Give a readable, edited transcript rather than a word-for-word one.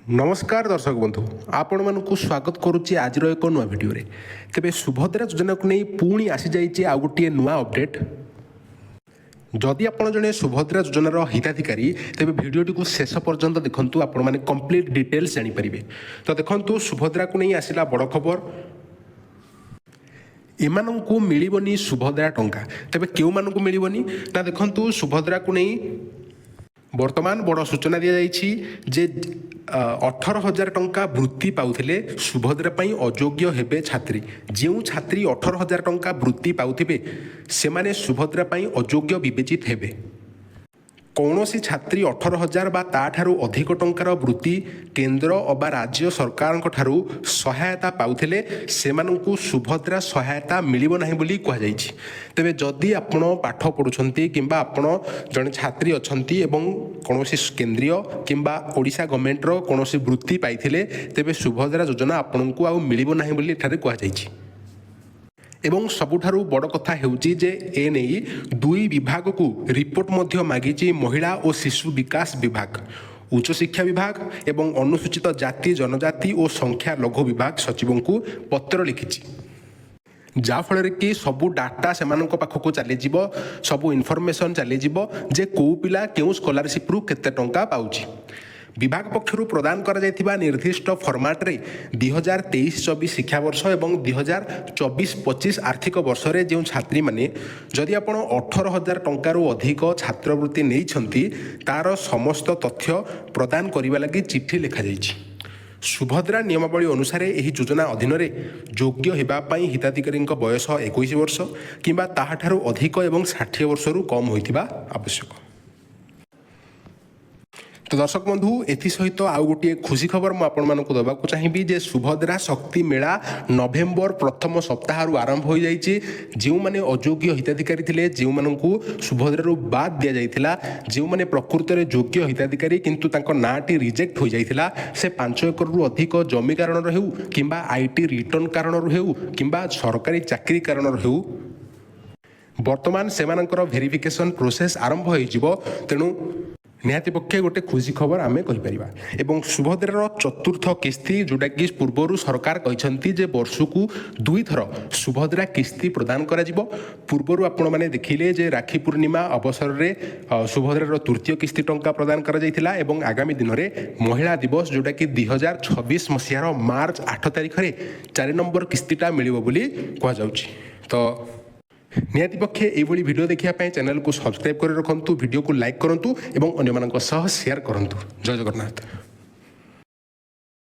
ନମସ୍କାର ଦର୍ଶକ ବନ୍ଧୁ, ଆପଣମାନଙ୍କୁ ସ୍ୱାଗତ କରୁଛି ଆଜିର ଏକ ନୂଆ ଭିଡ଼ିଓରେ। ତେବେ ସୁଭଦ୍ରା ଯୋଜନାକୁ ନେଇ ପୁଣି ଆସିଯାଇଛି ଆଉ ଗୋଟିଏ ନୂଆ ଅପଡ଼େଟ୍। ଯଦି ଆପଣ ଜଣେ ସୁଭଦ୍ରା ଯୋଜନାର ହିତାଧିକାରୀ, ତେବେ ଭିଡ଼ିଓଟିକୁ ଶେଷ ପର୍ଯ୍ୟନ୍ତ ଦେଖନ୍ତୁ, ଆପଣମାନେ କମ୍ପ୍ଲିଟ୍ ଡିଟେଲ୍ସ ଜାଣିପାରିବେ। ତ ଦେଖନ୍ତୁ, ସୁଭଦ୍ରାକୁ ନେଇ ଆସିଲା ବଡ଼ ଖବର, ଏମାନଙ୍କୁ ମିଳିବନି ସୁଭଦ୍ରା ଟଙ୍କା। ତେବେ କେଉଁମାନଙ୍କୁ ମିଳିବନି ନା, ଦେଖନ୍ତୁ, ସୁଭଦ୍ରାକୁ ନେଇ ବର୍ତ୍ତମାନ ବଡ଼ ସୂଚନା ଦିଆଯାଇଛି ଯେ 18,000 ଟଙ୍କା ବୃତ୍ତି ପାଉଥିଲେ ସୁଭଦ୍ରା ପାଇଁ ଅଯୋଗ୍ୟ ହେବେ ଛାତ୍ରୀ। ଯେଉଁ ଛାତ୍ରୀ 18,000 ଟଙ୍କା ବୃତ୍ତି ପାଉଥିବେ, ସେମାନେ ସୁଭଦ୍ରା ପାଇଁ ଅଯୋଗ୍ୟ ବିବେଚିତ ହେବେ। କୌଣସି ଛାତ୍ରୀ 18,000 ବା ତାଠାରୁ ଅଧିକ ଟଙ୍କାର ବୃତ୍ତି, କେନ୍ଦ୍ର ଅବା ରାଜ୍ୟ ସରକାରଙ୍କ ଠାରୁ ସହାୟତା ପାଉଥିଲେ ସେମାନଙ୍କୁ ସୁଭଦ୍ରା ସହାୟତା ମିଳିବ ନାହିଁ ବୋଲି କୁହାଯାଇଛି। ତେବେ ଯଦି ଆପଣ ପାଠ ପଢ଼ୁଛନ୍ତି କିମ୍ବା ଆପଣ ଜଣେ ଛାତ୍ରୀ ଅଛନ୍ତି ଏବଂ କୌଣସି କେନ୍ଦ୍ରୀୟ କିମ୍ବା ଓଡ଼ିଶା ଗଭର୍ଣ୍ଣମେଣ୍ଟର କୌଣସି ବୃତ୍ତି ପାଇଥିଲେ, ତେବେ ସୁଭଦ୍ରା ଯୋଜନା ଆପଣଙ୍କୁ ଆଉ ମିଳିବ ନାହିଁ ବୋଲି ଏଠାରେ କୁହାଯାଇଛି। ଏବଂ ସବୁଠାରୁ ବଡ଼ କଥା ହେଉଛି ଯେ ଏ ନେଇ ଦୁଇ ବିଭାଗକୁ ରିପୋର୍ଟ ମଧ୍ୟ ମାଗିଛି ମହିଳା ଓ ଶିଶୁ ବିକାଶ ବିଭାଗ। ଉଚ୍ଚଶିକ୍ଷା ବିଭାଗ ଏବଂ ଅନୁସୂଚିତ ଜାତି, ଜନଜାତି ଓ ସଂଖ୍ୟା ଲଘୁ ବିଭାଗ ସଚିବଙ୍କୁ ପତ୍ର ଲେଖିଛି, ଯାହାଫଳରେ କି ସବୁ ଡାଟା ସେମାନଙ୍କ ପାଖକୁ ଚାଲିଯିବ, ସବୁ ଇନଫର୍ମେସନ୍ ଚାଲିଯିବ ଯେ କେଉଁ ପିଲା କେଉଁ ସ୍କଲାରସିପ୍ରୁ କେତେ ଟଙ୍କା ପାଉଛି। ବିଭାଗ ପକ୍ଷରୁ ପ୍ରଦାନ କରାଯାଇଥିବା ନିର୍ଦ୍ଦିଷ୍ଟ ଫର୍ମାଟରେ 2023-24 ଶିକ୍ଷାବର୍ଷ ଏବଂ 2024-25 ଆର୍ଥିକ ବର୍ଷରେ ଯେଉଁ ଛାତ୍ରୀମାନେ, ଯଦି ଆପଣ 18,000 ଟଙ୍କାରୁ ଅଧିକ ଛାତ୍ରବୃତ୍ତି ନେଇଛନ୍ତି, ତା'ର ସମସ୍ତ ତଥ୍ୟ ପ୍ରଦାନ କରିବା ଲାଗି ଚିଠି ଲେଖାଯାଇଛି। ସୁଭଦ୍ରା ନିୟମାବଳୀ ଅନୁସାରେ ଏହି ଯୋଜନା ଅଧୀନରେ ଯୋଗ୍ୟ ହେବା ପାଇଁ ହିତାଧିକାରୀଙ୍କ ବୟସ 21 ବର୍ଷ କିମ୍ବା ତାହାଠାରୁ ଅଧିକ ଏବଂ 60 ବର୍ଷରୁ କମ୍ ହୋଇଥିବା ଆବଶ୍ୟକ। ତ ଦର୍ଶକ ବନ୍ଧୁ, ଏଥିସହିତ ଆଉ ଗୋଟିଏ ଖୁସି ଖବର ମୁଁ ଆପଣମାନଙ୍କୁ ଦେବାକୁ ଚାହିଁବି ଯେ ସୁଭଦ୍ରା ଶକ୍ତି ମେଳା ନଭେମ୍ବର ପ୍ରଥମ ସପ୍ତାହରୁ ଆରମ୍ଭ ହୋଇଯାଇଛି। ଯେଉଁମାନେ ଅଯୋଗ୍ୟ ହିତାଧିକାରୀ ଥିଲେ, ଯେଉଁମାନଙ୍କୁ ସୁଭଦ୍ରାରୁ ବାଦ୍ ଦିଆଯାଇଥିଲା, ଯେଉଁମାନେ ପ୍ରକୃତରେ ଯୋଗ୍ୟ ହିତାଧିକାରୀ କିନ୍ତୁ ତାଙ୍କ ନାଁଟି ରିଜେକ୍ଟ ହୋଇଯାଇଥିଲା, ସେ 5 ଏକରରୁ ଅଧିକ ଜମି କାରଣରୁ ହେଉ କିମ୍ବା IT return କାରଣରୁ ହେଉ କିମ୍ବା ସରକାରୀ ଚାକିରି କାରଣରୁ ହେଉ, ବର୍ତ୍ତମାନ ସେମାନଙ୍କର ଭେରିଫିକେସନ୍ ପ୍ରୋସେସ୍ ଆରମ୍ଭ ହୋଇଯିବ। ତେଣୁ ନିହାତି ପକ୍ଷେ ଗୋଟେ ଖୁସି ଖବର ଆମେ କହିପାରିବା। ଏବଂ ସୁଭଦ୍ରାର ଚତୁର୍ଥ କିସ୍ତି, ଯେଉଁଟାକି ପୂର୍ବରୁ ସରକାର କହିଛନ୍ତି ଯେ ବର୍ଷକୁ ଦୁଇଥର ସୁଭଦ୍ରା କିସ୍ତି ପ୍ରଦାନ କରାଯିବ। ପୂର୍ବରୁ ଆପଣମାନେ ଦେଖିଲେ ଯେ ରାକ୍ଷୀ ପୂର୍ଣ୍ଣିମା ଅବସରରେ ସୁଭଦ୍ରାର ତୃତୀୟ କିସ୍ତି ଟଙ୍କା ପ୍ରଦାନ କରାଯାଇଥିଲା ଏବଂ ଆଗାମୀ ଦିନରେ ମହିଳା ଦିବସ, ଯେଉଁଟାକି 2026 ମସିହାର ମାର୍ଚ୍ଚ 8 ତାରିଖରେ 4 ନମ୍ବର କିସ୍ତିଟା ମିଳିବ ବୋଲି କୁହାଯାଉଛି। ତ ନିହାତି ପକ୍ଷେ ଏଇଭଳି ଭିଡ଼ିଓ ଦେଖିବା ପାଇଁ ଚ୍ୟାନେଲକୁ ସବସ୍କ୍ରାଇବ୍ କରି ରଖନ୍ତୁ, ଭିଡ଼ିଓକୁ ଲାଇକ୍ କରନ୍ତୁ ଏବଂ ଅନ୍ୟମାନଙ୍କ ସହ ସେୟାର କରନ୍ତୁ। ଜୟ ଜଗନ୍ନାଥ।